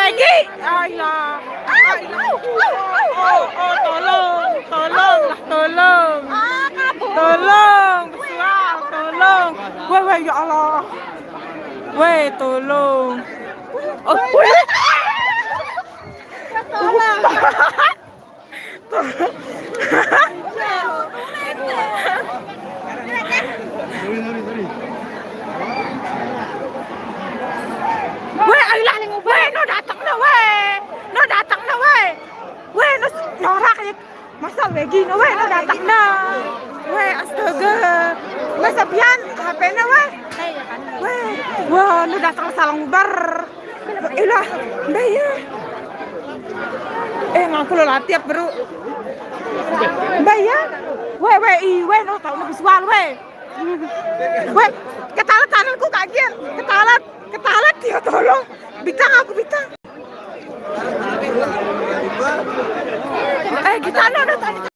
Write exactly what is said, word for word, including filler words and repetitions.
Ayolah. Ayolah. Oh, oh, tolong, tolong lah, tolong. Tolong, pesuah, tolong. Weh, weh, ya Allah. Weh, tolong. Oh, weh. Weh, ayolah, weh, no datang no, weh. No datang no, weh. Weh, no norak ya. Masa wegi no, weh, no datang no. Weh, astaga. Masa pian H P-na, weh. Weh, wah, no datang salang bar. Ilah, mbak ya. Eh, ngaku lo latiap, bro. Mbak ya. Weh, weh, i, weh, no tau no visual, weh. Weh, ketalet tanganku kaget. Ketalet, ketalet, ya tolong. Bitang aku, bitang. Eh, kita no, no, tadi.